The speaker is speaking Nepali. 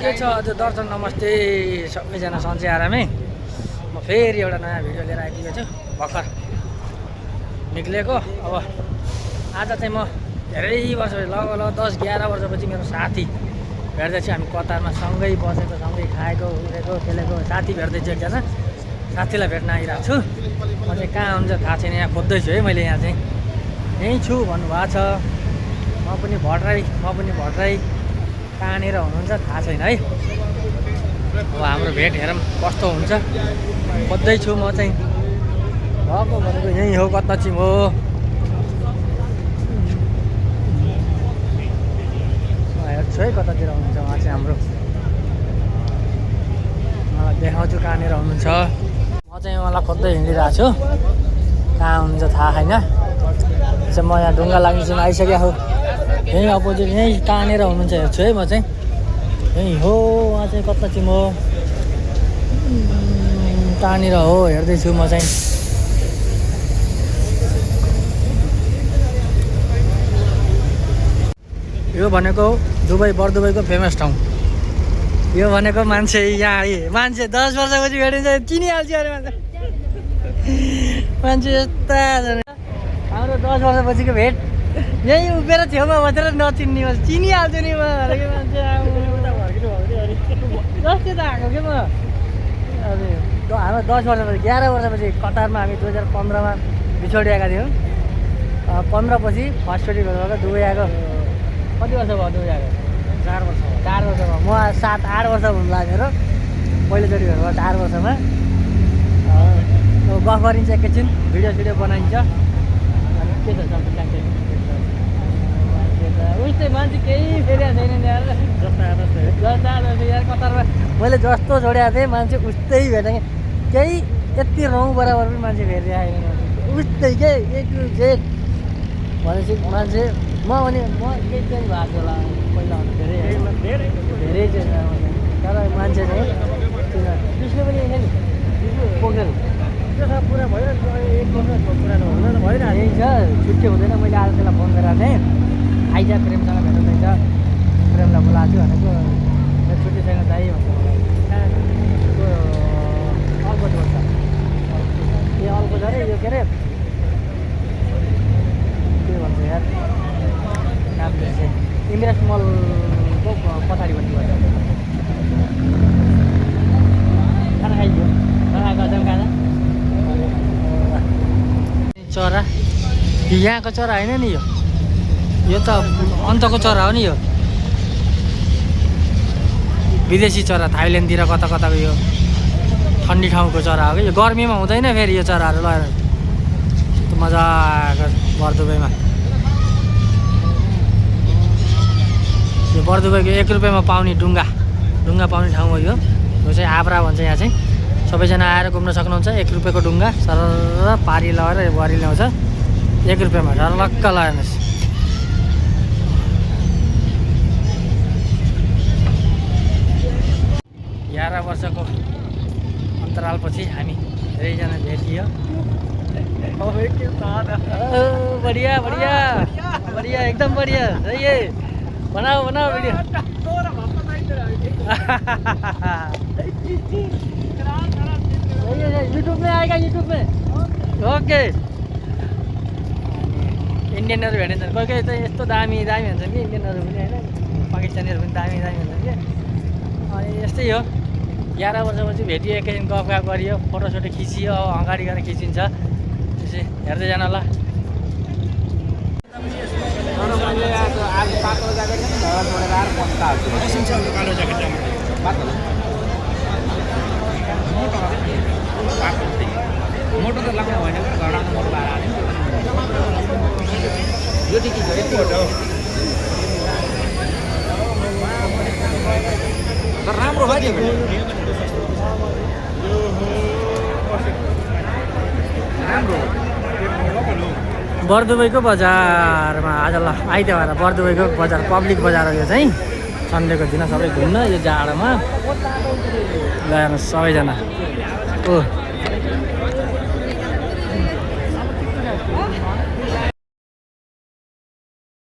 के छ हजुर दर्शन नमस्ते सबैजना सन्चै आरामै। म फेरि एउटा नयाँ भिडियो लिएर आइपुगेको छु भर्खर निक्लेको। अब आज चाहिँ म धेरै वर्ष लगभग 10-11 वर्षपछि मेरो साथी भेट्दैछु। हामी कतारमा सँगै बसेको, सँगै खाएको, उठेको, खेलेको साथी भेट्दैछु। एकजना साथीलाई भेट्न आइरहेको छु। म चाहिँ कहाँ हुन्छ थाहा छैन, यहाँ खोज्दैछु है मैले। यहाँ चाहिँ यहीँ छु भन्नुभएको छ। म पनि भट्टराई कहाँनिर हुनुहुन्छ थाहा छैन है। अब हाम्रो भेट हेरौँ कस्तो हुन्छ, खोज्दैछु म चाहिँ। भएको भनेको यहीँ हो, कता चाहिँ हो हेर्छु है कतातिर हुनुहुन्छ उहाँ चाहिँ हाम्रो। मलाई देखाउँछु कहाँनिर हुनुहुन्छ। म चाहिँ उहाँलाई खोज्दै हिँडिरहेको छु, कहाँ हुनुहुन्छ थाहा छैन। चाहिँ म यहाँ ढुङ्गा लाग्नेछौँ आइसकेको हो। यहीँ अपोजिट यहीँ कहाँनिर हुनुहुन्छ हेर्छु है म चाहिँ। यहीँ हो उहाँ चाहिँ, कता चाहिँ म कहाँनिर हो हेर्दैछु म चाहिँ। यो भनेको दुबई बरदुबईको फेमस ठाउँ। यो भनेको मान्छे यहाँ मान्छे 10 वर्षपछि भेटिन्छ चिनिहाल्छ अरे मान्छे यस्ता हाम्रो 10 वर्षपछिको भेट यहीँ उभिएर छेउमा बसेर नचिन्ने चिनिहाल्छु नि म मान्छे जस्तै त आएको कि म। हाम्रो 10 वर्षपछि 11 वर्षपछि कतारमा हामी 2015मा बिछोडिएका थियौँ। 15 पछि फर्स्टचोटि भेट भएको दुबई आएको। कति वर्ष भयो दुबई आएको? 4 वर्ष भयो। म 7-8 वर्ष हुनु लागेर पहिलोचोटि भेट भएको 4 वर्षमा। गफ गरिन्छ एकैछिन, भिडियो बनाइन्छ। अनि के छ उस्तै मान्छे केही फेरिया छैन यार। जस्ता यार कतारमा मैले जस्तो छोडेको थिएँ मान्छे उस्तै भेटेँ। केही यति रौँ बराबर पनि मान्छे फेरिरहेको छैन। उस्तै के A to Z भनेपछि मान्छे म केही चेन्ज भएको थियो होला पहिला धेरै चेन्ज भएको। तर मान्छे चाहिँ विष्णु पनि यही नि पोखरेल पुरा भयो 1 वर्ष पुरानो हुँदैन भएन। यही छ छुट्टी हुँदैन। मैले आज त्यसलाई फोन गरेर थिएँ आइज प्रेमसँग भेट्दैछ, प्रेमलाई बोलाएको छु भनेको। छुट्टी छैन दाइ भन्छ अल्पो छ ए अल्पो छ अरे यो के अरे के भन्छ यार नाम चाहिँ इमरेस्ट मलको पछाडिपट्टि भन्छ। खाना खाइदियो खाना चरा यहाँको चरा होइन नि यो त अन्तको चरा हो नि। यो विदेशी चरा थाइल्यान्डतिर कता कताको यो ठन्डी ठाउँको चरा हो कि। यो गर्मीमा हुँदैन फेरि यो चराहरू लगाएर मजाको बरदुबईमा। यो बरदुबईको 1 रुपियाँमा पाउने ढुङ्गा पाउने ठाउँ हो यो चाहिँ आब्रा भन्छ। यहाँ चाहिँ सबैजना आएर घुम्न सक्नुहुन्छ। 1 रुपियाँको ढुङ्गा सर पारी लगाएर बुहारी ल्याउँछ 1 रुपियाँमा झलक्क लगाएनस्। 11 वर्षको अन्तरालपछि हामी धेरैजना भेटियो। बढिया एकदम बढिया सही है। बनाओ वीडियो। यूट्यूब में आएगा यूट्यूब में ओके। इन्डियनहरू भेटिन्छ कोही चाहिँ यस्तो दामी हुन्छन् कि इन्डियनहरू पनि होइन, पाकिस्तानीहरू पनि दामी हुन्छन् कि। अनि यस्तै हो 11 वर्षपछि भेटियो, एकैछिन गफ गरियो, फोटोसोटो खिचियो। अब अगाडि गएर खिचिन्छ त्यसै हेर्दै जानु होला। मोटो त लाग्नु भएन घरमा मोटो भएर यो चाहिँ के छ यति हो तर राम्रो भयो त्यो राम्रो। बरदुबईको बजारमा आज ल आइतबार बरदुबईको बजार पब्लिक बजार हो यो चाहिँ। सन्डेको दिन सबै घुम्न यो जाडोमा ल हेर्नुहोस् सबैजना।